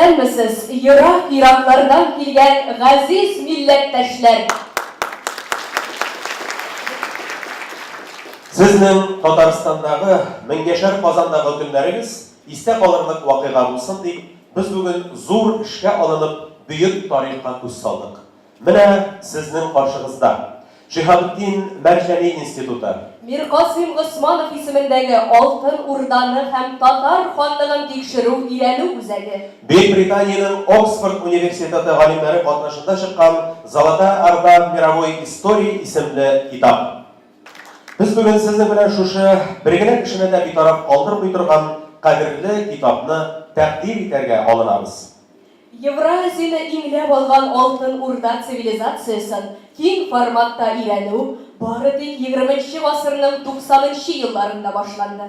Исәнмесез, ерак-ераклардан килгән газиз милләттәшләр! Сезнең Татарстандагы, Меңьяшәр Казандагы көннәрегез истә калырлык вакыйга булсын дип, без бүген зур эшкә алынып, бөек тарихка күз салдык. Менә сезнең каршыгызда, Шиһабетдин Мәрҗани институты. Миркасыйм Госманов исемендәге Алтын Урданы һәм Татар ханлыгын тикшерү-өйрәнү үзәге. Бөек Британиянең Оксфорд университеты галимнәре катнашында чыккан Золотая Орда в мировой истории исемле китап. Без бүген сезнең белән шушы бер генә кешене дә битараф калдырмый торган кадерле китапны тәкъдир итәргә алынабыз. Евразияне иңләп алган Алтын Урда цивилизациясен киң форматта өйрәнү бары тик егерменче гасырның туксанынчы елларында башланды.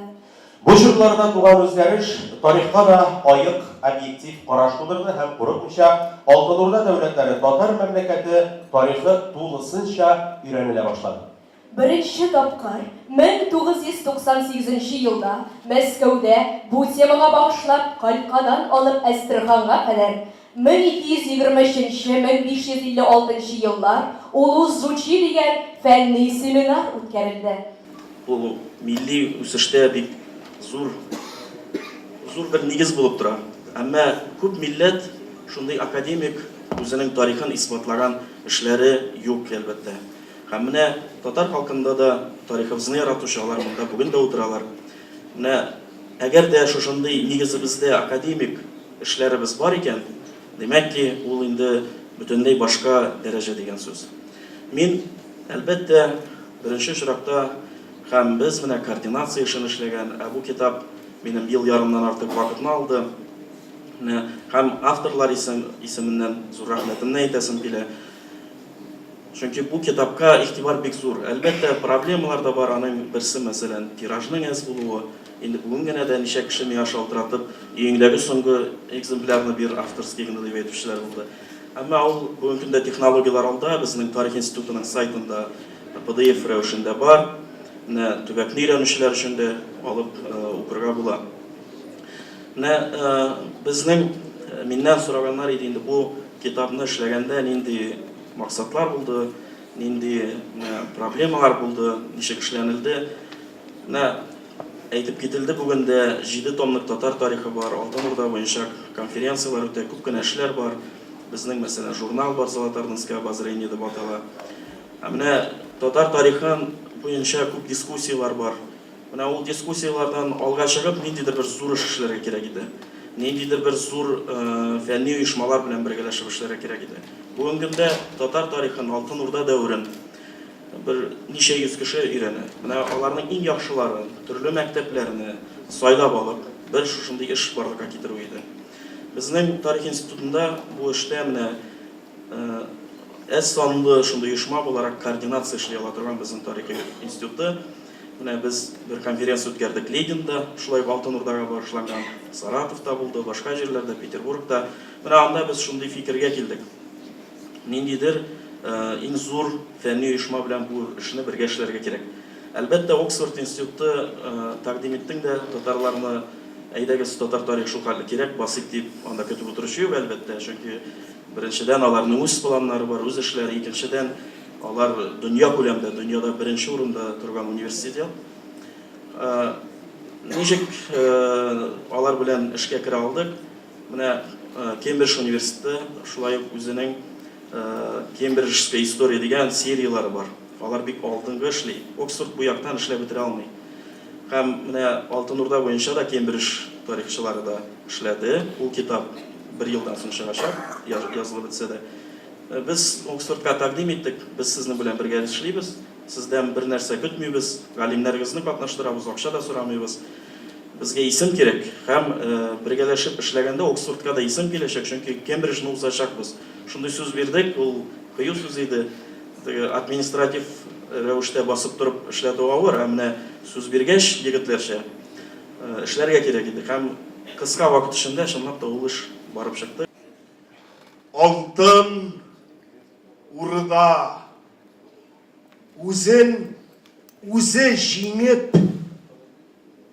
Бу чорларда туган үзгәреш тарихка да аек, объектив караш тудырды һәм курыкмыйча Алтын Урда дәүләтләре, татар мәмләкәте тарихы тулысынча өйрәнелә башлады. Беренче тапкыр 1998 нче елда Мәскәүдә бу темага багышлап Калькадан алып Әстерханга кадәр 1223 нче, 1556 нчы еллар Улус Жучи дигән фәнни семинар үткәрелде. Ул милли үсештә бик зур зур бер нигез булып тора. Әмма күп милләт шундый академик үзенең тарихын исбатлаган эшләре юк, әлбәттә. Һәм менә татар халкында да тарихыбызны яратучы, алар монда бүген дә утыралар. Менә әгәр дә шушындый нигезебездә академик эшләребез бар икән, димәк ки, ул инде бөтенләй башка дәрәҗә дигән сүз. Мин, әлбәттә, беренче очракта һәм без менә координация эшен эшләгән, ә бу китап минем ел ярымнан артык вакытны алды. Менә һәм авторлар исем, исеменнән зур рәхмәтемне әйтәсем килә. Чөнки бу китапка игътибар бик зур. Әлбәттә, проблемалар да бар, аның берсе, мәсәлән, тиражның әз булуы. Инде бүген генә дә ничә кеше миңа шалтыратып, өеңдәге соңгы экземплярны бир, авторскийгны дип әйтүчеләр булды. Әмма ул бүгенге көндә технологияләр алда, безнең Тарих институтының сайтында PDF рәвешендә бар. Менә төбәкне өйрәнүчеләр өчен дә алып укырга була. Менә безнең миннән сораганнар иде инде бу китапны эшләгәндә нинди максатлар булды, нинди проблемалар булды, ничек эшләнелде. Менә әйтеп кителде, бүген дә җиде томлык татар тарихы бар, Алтын Урда буенча конференцияләр үтә, күп кенә эшләр бар. Безнең, мәсәлән, журнал бар, Золотоордынское обозрение дип атала. Ә менә татар тарихын буенча күп дискуссияләр бар. Менә ул дискуссияләрдән алга чыгып, ниндидер бер зур эш эшләргә кирәк иде. Ниндидер бер зур фәнни оешмалар белән бергәләшеп эшләргә кирәк иде. Бүгенге көндә татар тарихын, Алтын Урда дәверен бер ничә йөз кеше өйрәнә. Менә аларның иң яхшыларын, төрле мәктәпләрне сайлап алып, бер шушындый эш барлыкка китерү иде. Безнең тарих институтында бу эштә менә әз санлы шундый оешма буларак координация эшли ала торган безнең тарих институты. Менә без бер конференция үткәрдек Лейденда, шулай ук Алтын Урдага багышланган, Саратовта булды, башка җирләрдә, Петербургта. Менә анда без шундый фикергә килдек. Ниндидер иң зур фәнни оешма белән бу эшне бергә эшләргә кирәк. Әлбәттә, Оксфорд институты тәкъдим иттең дә, татарларны әйдәгез, татар тарихы шулхәтле кирәк, басыйк дип анда көтеп утыручы юк, әлбәттә, чөнки беренчедән, аларның үз планнары бар, үз эшләре, икенчедән, Алар дөнья күләмдә, дөньяда беренче урында торган университет. Ничек алар белән эшкә керә алдык? Менә Кембридж университеты шулай ук үзенең Кембриджская история дигән серияләре бар. Алар бик алдынгы эшли. Оксфорд бу яктан эшләп бетерә алмый. Һәм менә Алтын Урда буенча да Кембридж тарихчылары да эшләде. Ул китап бер елдан соң чыгачак, язылып бетсә дә. Без Оксфордка тәкъдим иттек, без сезнең белән бергә эшлибез, сездән бернәрсә көтмибез, галимнәрегезне катнаштырабыз, акча да сорамыйбыз. Безгә исем кирәк һәм бергәләшеп эшләгәндә Оксфордка да исем киләчәк, чөнки Кембриджны узачакбыз. Шундый сүз бирдек, ул кыю сүз иде. Теге административ рәвештә басып торып эшләтү авыр, ә менә сүз биргәч, егетләрчә, эшләргә кирәк иде. Һәм кыска вакыт эчендә чынлап та ул эш барып чыкты. Алтын Урда үзен үзе җиңеп,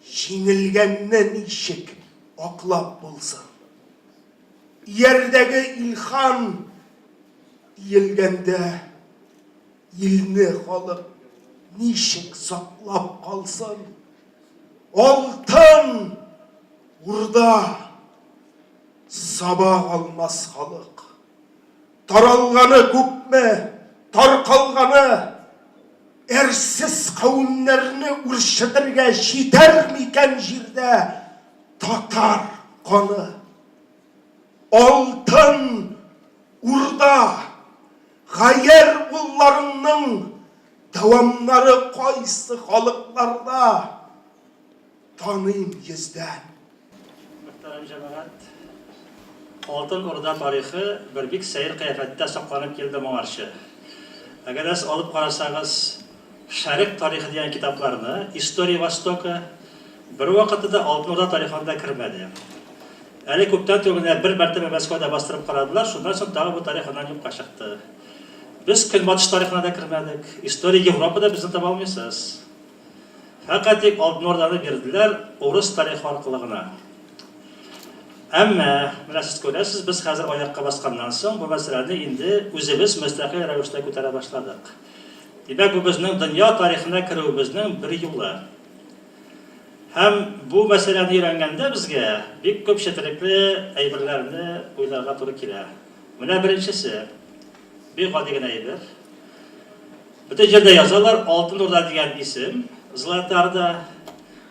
җиңелгәнне ничек аклап булсын? Иярдәге илхан диелгәндә, илне халык ничек саклап калсын? Алтын Урда сабак алмас халык. Таралганы күпме, таркалганы, әрсез кавемнәрне үрчетергә җитәр микән җирдә татар каны? Алтын Урда, гаярь улларыңның дәвамнары кайсы халыкларда? Таныйм йөздән. Мөхтәрәм җәмәгать, Алтын Урда тарихы бер бик сәер кыяфәттә сакланып килде моңарчы. Әгәр дә сез алып карасагыз, Шәрык тарихы дигән китапларны, История Востока, бервакытта да Алтын Урда тарихы анда кермәде. Әле күптән түгел генә бер мәртәбә Мәскәүдә бастырып карадылар, шуннан соң тагы бу тарих аннан юкка чыкты. Без Көнбатыш тарихына да кермәдек, История Европы да безне таба алмыйсыз. Фәкать тик Алтын Урданы бирделәр урыс тарихы аркылы гына. Әмма, менә сез күрәсез, без хәзер аякка басканнан соң бу мәсьәләне инде үзебез мөстәкыйль рәвештә күтәрә башладык. Димәк, бу безнең дөнья тарихына керүебезнең бер юлы. Һәм бу мәсьәләне өйрәнгәндә безгә бик күп четерекле әйберләрне уйларга туры килә. Менә беренчесе, бик гади генә әйбер. Бөтен җирдә язалар, Алтын Урда дигән исем, Золотая Орда,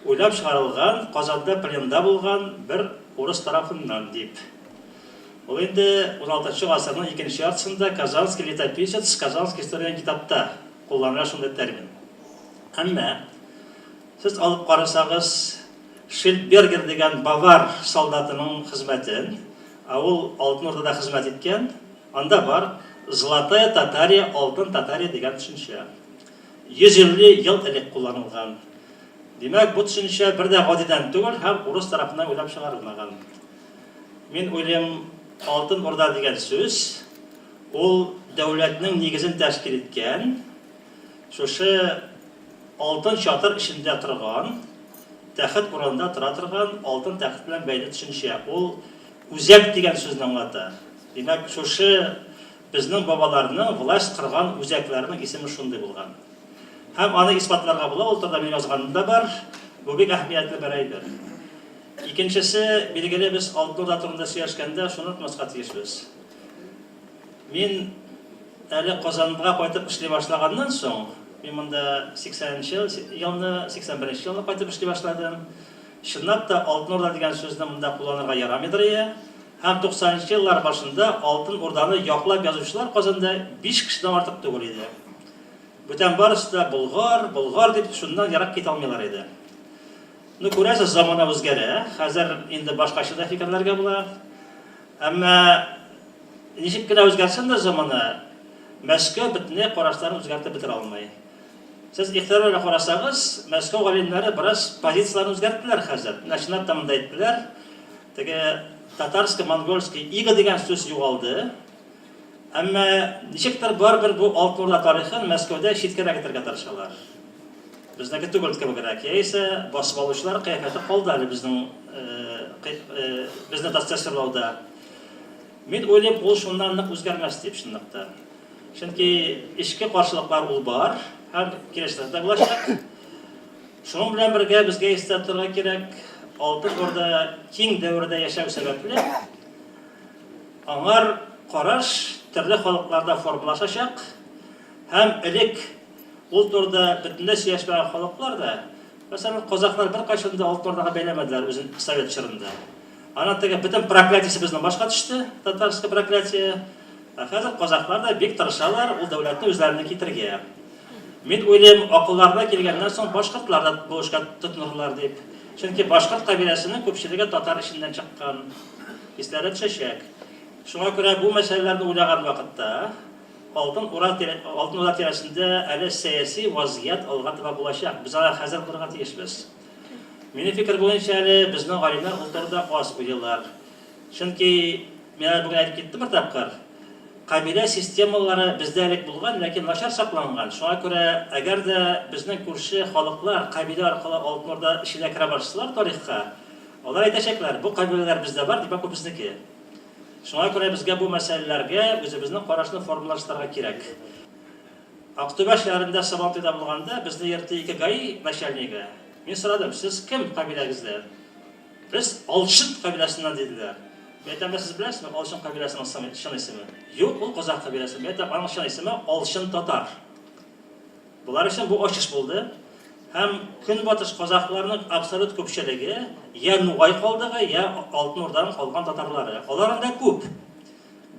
уйлап чыгарылган, Казанда пленда булган бер урыс тарафыннан дип. Ул инде уналтынчы гасырның икенче яртысында Казанский летописец, Казанская история дигән китапта кулланыла шундый термин. Әмма сез алып карасагыз, Шильдбергер дигән бавар солдатының хезмәтен, ә ул Алтын Урдада хезмәт иткән, Анда бар Золотая Татария, Алтын Татария дигән төшенчә. 150 ел элек кулланылган. Димәк, бу төшенчә бер дә гадидән түгел һәм урыс тарафыннан уйлап чыгарылмаган. Мин уйлыйм, Алтын Урда дигән сүз, ул дәүләтнең нигезен тәшкил иткән, шушы алтын чатыр эчендә торган, тәхет урынында тора торган алтын тәхет белән бәйле төшенчә. Ул үзәк дигән сүзне аңлата. Димәк, шушы безнең бабаларның власть корган үзәкләренең исеме шундый булган. Һәм аны исбатларга була, ул турыда минем язганым да бар. Бу бик әһәмиятле бер әйбер. Икенчесе, билгеле, без Алтын Урда турында сөйләшкәндә шуны онытмаска тиешбез. Мин әле Казанга кайтып эшли башлаганнан соң, мин монда 80 нче елны, 81 нче елны кайтып эшли башладым. Чынлап та Алтын Урда дигән сүзне монда кулланырга ярамыйдыр ие. Һәм 90 нчы еллар башында Алтын Урданы яклап язучылар Казанда биш кешедән артык түгел иде. Бүтән барысы да Болгар, Болгар дип шуннан ерак китә алмыйлар иде. Ну, күрәсез, замана үзгәрә, хәзер инде башкача да фикерләргә була. Әмма ничек кенә үзгәрсен дә замана, Мәскәү бөтенләй карашларын үзгәртеп бетерә алмый. Сез игътибар белән карасагыз, Мәскәү галимнәре бераз позицияләрен үзгәрттеләр хәзер. Менә чынлап та монда әйттеләр, Теге татарско-монгольский иго дигән сүз югалды. Әмма ничектер барыбер бу Алтын Урда тарихын Мәскәүдә читкәрәк итәргә тырышалар. Безнеке түгел кебегрәк, яисә басып алучылар кыяфәте калды әле безнең безне тасвирлауда. Мин уйлыйм, ул шуннан нык үзгәрмәс дип чынлыкта. Чөнки эчке каршылыклар ул бар һәм киләчәктә дә булачак. Шуның белән бергә безгә истә тотарга кирәк, Алтын Урда киң дәвердә яшәү сәбәпле, аңар караш төрле халыкларда формалашачак һәм элек ул турыда бөтенләй сөйләшмәгән халыклар да, мәсәлән, казахлар беркайчан да Алтын Урдага бәйләмәделәр үзен совет чорында. Ана теге бөтен проклятиесе безнең башка төште, татарское проклятие. Ә хәзер казахлар да бик тырышалар ул дәүләтне үзләренә китергә. Мин уйлыйм, акылларына килгәннән соң башкортлар да бу эшкә тотынырлар дип. Чөнки башкорт кабиләсенең күпчелеге татар эченнән чыккан. Исләре төшәчәк. Шуңа күрә бу мәсьәләләрне уйлаган вакытта Алтын Ура Алтын Урда тирәсендә әле сәяси вазгыять алга таба булачак. Без аңа хәзер булырга тиешбез. Минем фикер буенча әле безнең галимнәр ул турыда аз уйлыйлар. Чөнки, мин әле бүген әйтеп киттем бер тапкыр, кабилә системалары бездә элек булган, ләкин начар сакланган. Шуңа күрә, әгәр дә безнең күрше халыклар кабилә аркылы Алтын Урда эченә керә башласалар тарихка, алар әйтәчәкләр, бу кабиләләр бездә бар, димәк, бу безнеке. Шуңа күрә безгә бу мәсьәләләргә үзебезнең карашны формалаштырырга кирәк. Актүбә шәһәрендә Сабантуйда булганда безне йөртте ике ГАИ начальнигы. Мин сорадым, сез кем кабиләгездән? Без Алчын кабиләсеннән, диделәр. Мин әйтәм, ә сез беләсезме Алчын кабиләсенең чын исемен? Юк, ул казах кабиләсе. Мин әйтәм, аның чын исеме Алчын татар. Болар өчен бу ачыш булды. Һәм көнбатыш казахларының абсолют күпчелеге я Нугай калдыгы, я Алтын Урданың калган татарлары. Алар анда күп.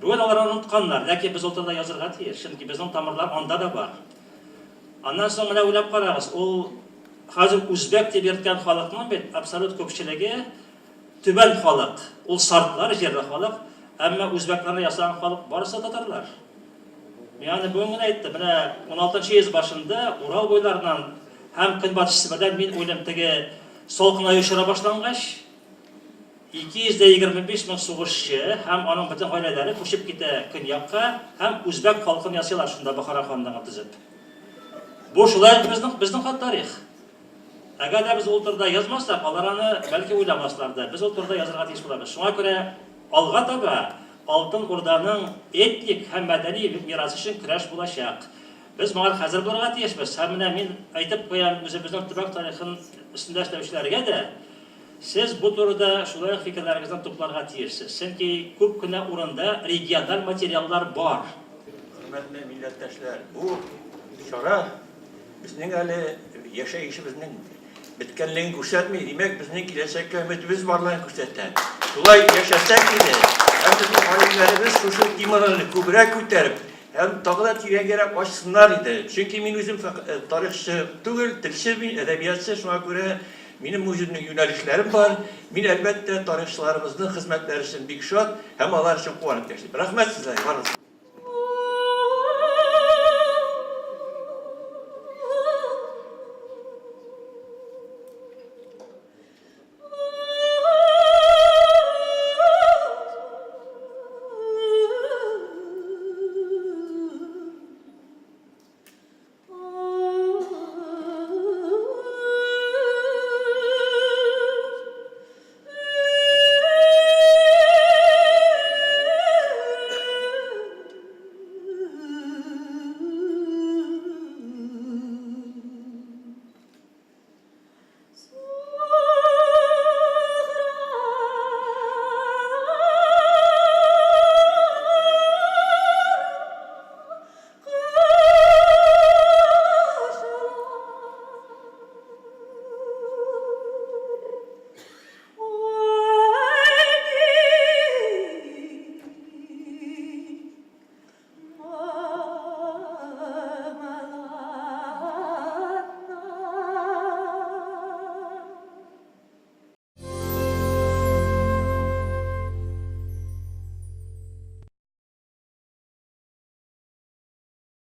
Бүген алар аны онытканнар, ләкин без ул турыда язырга тиеш, чөнки безнең тамырлар анда да бар. Аннан соң менә уйлап карагыз, ул хәзер үзбәк дип йөрткән халыкның бит абсолют күпчелеге түбән халык, ул сартлар, җирле халык, әмма үзбәкләрне ясаган халык барысы да татарлар. Мин аны бүген генә әйттем, менә уналтынчы йөз башында Урал буйларыннан һәм Көнбатыш Себердән, мин уйлыйм, теге салкынаю чоры башлангач, 225 мең сугышчы һәм аның бөтен гаиләләре күчеп китә көньякка һәм үзбәк халкын ясыйлар шунда Бохара ханлыгын төзеп. Бу шулай ук безнең безнең хат тарих. Әгәр дә без ул турыда язмасак, алар аны бәлки уйламаслар да. Без ул турыда язарга тиеш булабыз. Шуңа күрә алга таба Алтын Урданың этник һәм мәдәни мирасы өчен көрәш булачак. Без моңар хәзер булырга тиешбез. Һәм менә мин әйтеп куям үзебезнең төбәк тарихын өстендә эшләүчеләргә дә, Сез бу турыда шулай ук фикерләрегезне тупларга тиешсез, чөнки күп кенә урында региональ материаллар бар. Хөрмәтле милләттәшләр, бу чара безнең әле яшәешебезнең беткәнлеген күрсәтми, димәк, безнең киләчәккә өметебез барлыгын күрсәтә. Шулай яшәсәк иде, һәм безнең галимнәребез шушы темаларны күбрәк күтәреп, һәм тагы да тирәнгәрәк ачсыннар иде. Чөнки мин үзем тарихчы түгел, телче мин, әдәбиятчы, шуңа күрә Минем үземнең юнәлешләрем бар. Мин, әлбәттә, тарихчыларыбызның хезмәтләре өчен бик шат һәм алар өчен куанып яшим. Рәхмәт сезгә, барыгызга.